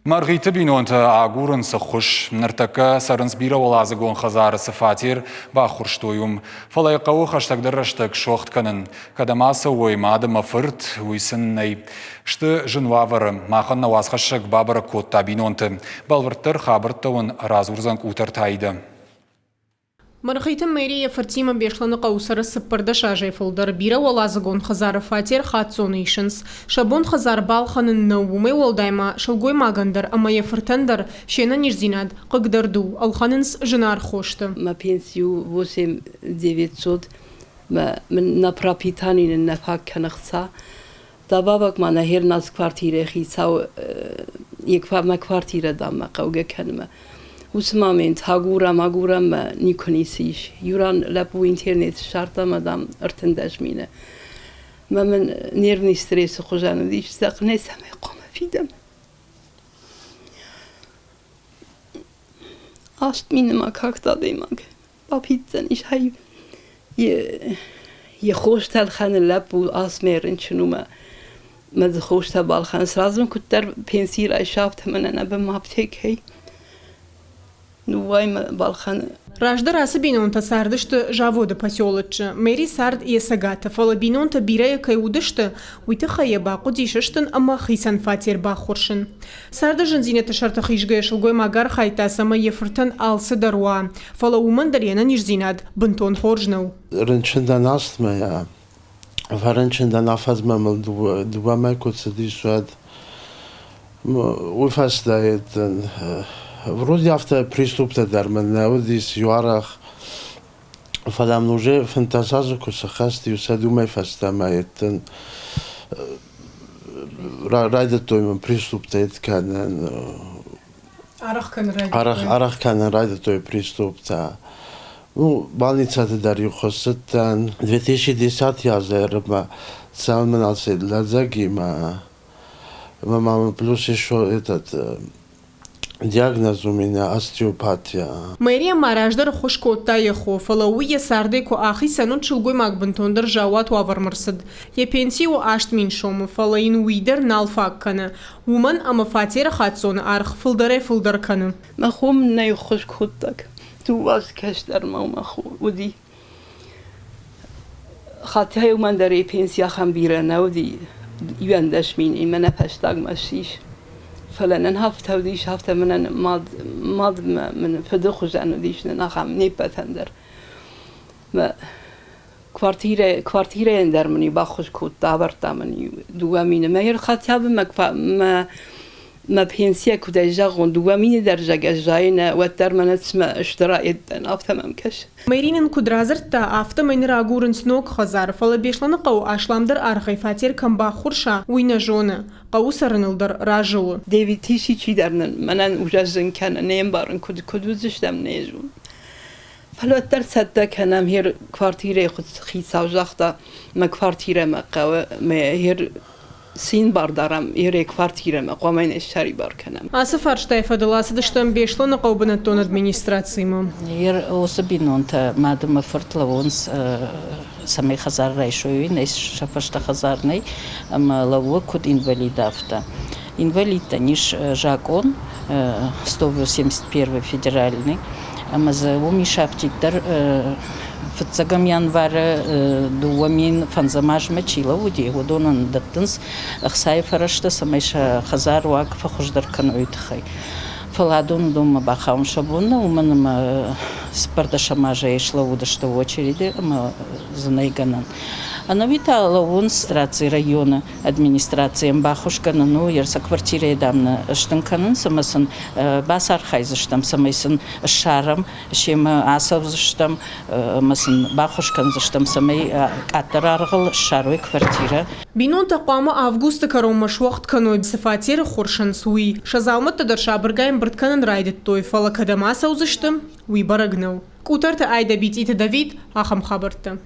Мӕргъиты бинонтӕ агурынц ӕххуыс. Ныртӕккӕ цӕрынц бирӕуӕладзыгон хӕдзары цы фатер баххуырстой, уым. Фӕлӕ йӕ хъӕуы хӕстӕгдӕр рӕстӕг сохт кӕнын. Кӕдӕм ацӕуой мад ӕмӕ фырт, уый сын нӕй. Сты зын уавӕры. Махӕн нӕ уацхӕссӕг бабӕрӕг кодта бинонты. Бӕлвырддӕр хабӕрттӕ уын радзурдзӕн Къутӕрты Аидӕ. Мӕргъиты Мэри йӕ фыртимӕ Беслӕныхъӕуы цӕры 14 азӕй фылдӕр. Бирӕуӕладзыгон хӕдзары фатер хаццоны исынц. Сӕ бон хӕдзар балхӕнын нӕу, уымӕй уӕлдай ма сылгоймагӕн дӕр ӕмӕ йӕ фыртӕн дӕр се нӕниздзинад хъыгдард у, ӕлхӕнынц зынаргъ хосты. Мӕ пенси у восемь девятьсот, мӕ на пропитание нын нӕ фаг кӕны хца. Добавок ма нӕ херназ квартирӕйы хицау мӕ квартирӕ дам мӕ хъӕугӕ кӕнынмӕ. Уыцы момент агурӕм, агурӕм мӕ никуы ницы ис. Иу ран лӕппу интернет ссардта мӕ дам 13 мины. Мӕ мын нервный стрессы хуызӕн уыдис, зӕгъ, нӕ цӕмӕй хъуамӕ фидӕм. 8 мины ма как-то адӕймаг бафиддзӕнис ай йӕ хостӕ лхӕны лӕппу астмӕ рынчын у мӕ мӕ дзы хостӕ балхӕны. Сразу куыддӕр пенси райса, афтӕ мӕнӕн ӕбӕ ма аптекӕй ныууай мӕ балхӕны. Раздӕр ацы бинонтӕ цардысты заводы поселоччы. Мэри цард йӕ цӕгаты, фӕлӕ бинонтӕ бирӕйӕ кӕй уыдысты, уый тыххӕй йӕ бахъуыди сыстын ӕмӕ хицӕн фатер баххуырсын. Царды зындзинӕдты сӕрты хизгӕйӕ сылгоймаг архайдта, цӕмӕй йӕ фыртӕн алцыдӕр уа, фӕлӕ уымӕн дӕр йе нӕниздзинад бынтон хорз нӕу. Рынчын дӕн астмӕйӕ. Фӕрынчын дӕн афӕдзмӕ мыл дыууӕ мӕй куы цыдис, уӕд. Уый фӕстӕ вроде афтӕ приступтӕ дӕр мын нӕ уыдис иу арӕх. Фӕлӕ мын уже 15 азы куы сыххӕст, иу сӕ уымӕй фӕстӕмӕ еттын райдыдтой мын приступтӕ кӕнын. Арӕх кӕнын райдыдтой приступтӕ. Ну, больницӕты дӕр-иу хуыссыдтӕн. 2010 азы ӕрмӕ цӕуын мын ацыд лӕдзӕгимӕ. Мӕ мама плюс еще этот диагноз у меня остеопатия. Мэрия ма раздӕр ӕххуыс кодта йӕ хо, фӕлӕ уый йӕ цардӕй куы ахицӕн, уӕд сылгоймаг бынтондӕр заууат уавӕрмӕ рцыд. Йӕ пенси у 8000 сомы, фӕлӕ йын уый дӕр нал фаг кӕны, уымӕн ӕмӕ фатеры хаццоны аргъ фылдӕрӕй-фылдӕр кӕны. Мӕ хо мын нӕ ӕххуыс кодта. Дыууӕ кӕстӕр ма мӕ хо уыди. Хаттӕй уымӕн дӕр йӕ пенси ахӕм бирӕ нӕ уыди, 11 мины мӕнӕ фӕстагмӕ ссис. Фӕлӕ нын афтӕ уыдис, афтӕ мӕнӕн мад, мад мын фыды хуызӕн уыдис нын ахӕм не ппӕтӕн дӕр. Мӕ квартирӕ, квартирӕйӕн дӕр мын-иу баххуыс кодта, авӕрдта мын-иу 2 мины. Мӕ хотя бы мӕ, мӕ мӕ пенсийӕ куыдӕй зӕгъон, 2 мины дӕр зӕгъгӕ зайынӕ, уӕддӕр мӕнӕ цымӕ стыр аедтӕн, афтӕ мӕм кӕсы. Мэри нын куыд радзырдта, афтӕмӕй ныр агурынц ног хӕдзар, фӕлӕ Беслӕныхъӕуы асламдӕр аргъӕй фатер кӕм баххуырса, уый нӕ зоны. Хъӕуы цӕрыныл дӕр разы у. Дэвид тысячи дӕр нын мӕнӕн уже зын кӕны, не мбарын, куыд, куыд уыдзыстӕм, не зон. Фӕлӕ уӕддӕр цӕттӕ кӕнӕм, хер квартирӕйы хицау загъта, мӕ квартирӕмӕ хъӕуы, мӕ хер цин бар дарӕм Ирӕ квартирӕмӕ, хъуамӕ йын ссӕрибар кӕнӕм. Ацы фарстайы фӕдыл ацыдыстӕм Беслӕныхъӕуы бынӕттон администрацимӕ. Ер уыцы бинонтӕ мад ӕмӕ фырт лӕууынц, цӕмӕй хӕдзар райсой, уый нӕй, сӕ фӕстӕ хӕдзар нӕй, ӕмӕ лӕууы куыд инвалид, афтӕ. Инвалидтӕн ис закъон 181 федеральный, ӕмӕ дзы уым ис афтиддӕр фыццӕгӕм январы 2005 азмӕ чи лӕууыди, уыдонӕн дӕттынц ӕхцайы фӕрӕзтӕ, цӕмӕй сӕ хӕдзар уаг фӕхуыздӕр кӕной, уый тыххӕй. Фӕлӕ адон уыдонмӕ бахауын сӕ бон нӕу, уымӕн ӕмӕ 14 азӕй слӕууыдысты очереды ӕмӕ дзы нӕй гӕнӕн. Ӕнӕуи та лӕууынц Страцийы районы администрацийӕн баххуыс кӕнын у, йӕ сӕ квартирӕйы дам нӕ стын кӕнынц ӕмӕ сын бацархайдзыстӕм, цӕмӕй сын ссарӕм, семӕ ацӕудзыстӕм ӕмӕ сын баххуыс кӕндзыстӕм, цӕмӕй къаддӕр аргъыл ссарой квартирӕ. Бинонтӕ хъуамӕ августы кӕронмӕ суӕгъд кӕной, цы фатеры ххуырсынц, уый. Сӕ дзаумӕттӕ дӕр сабыргай ӕмбырд кӕнын райдыдтой, фӕлӕ кӕдӕм ацӕудзысты, уый бӕрӕг нӕу. Къутӕрты Айдӕ Битъиты Давид, ахӕм хабӕрттӕ.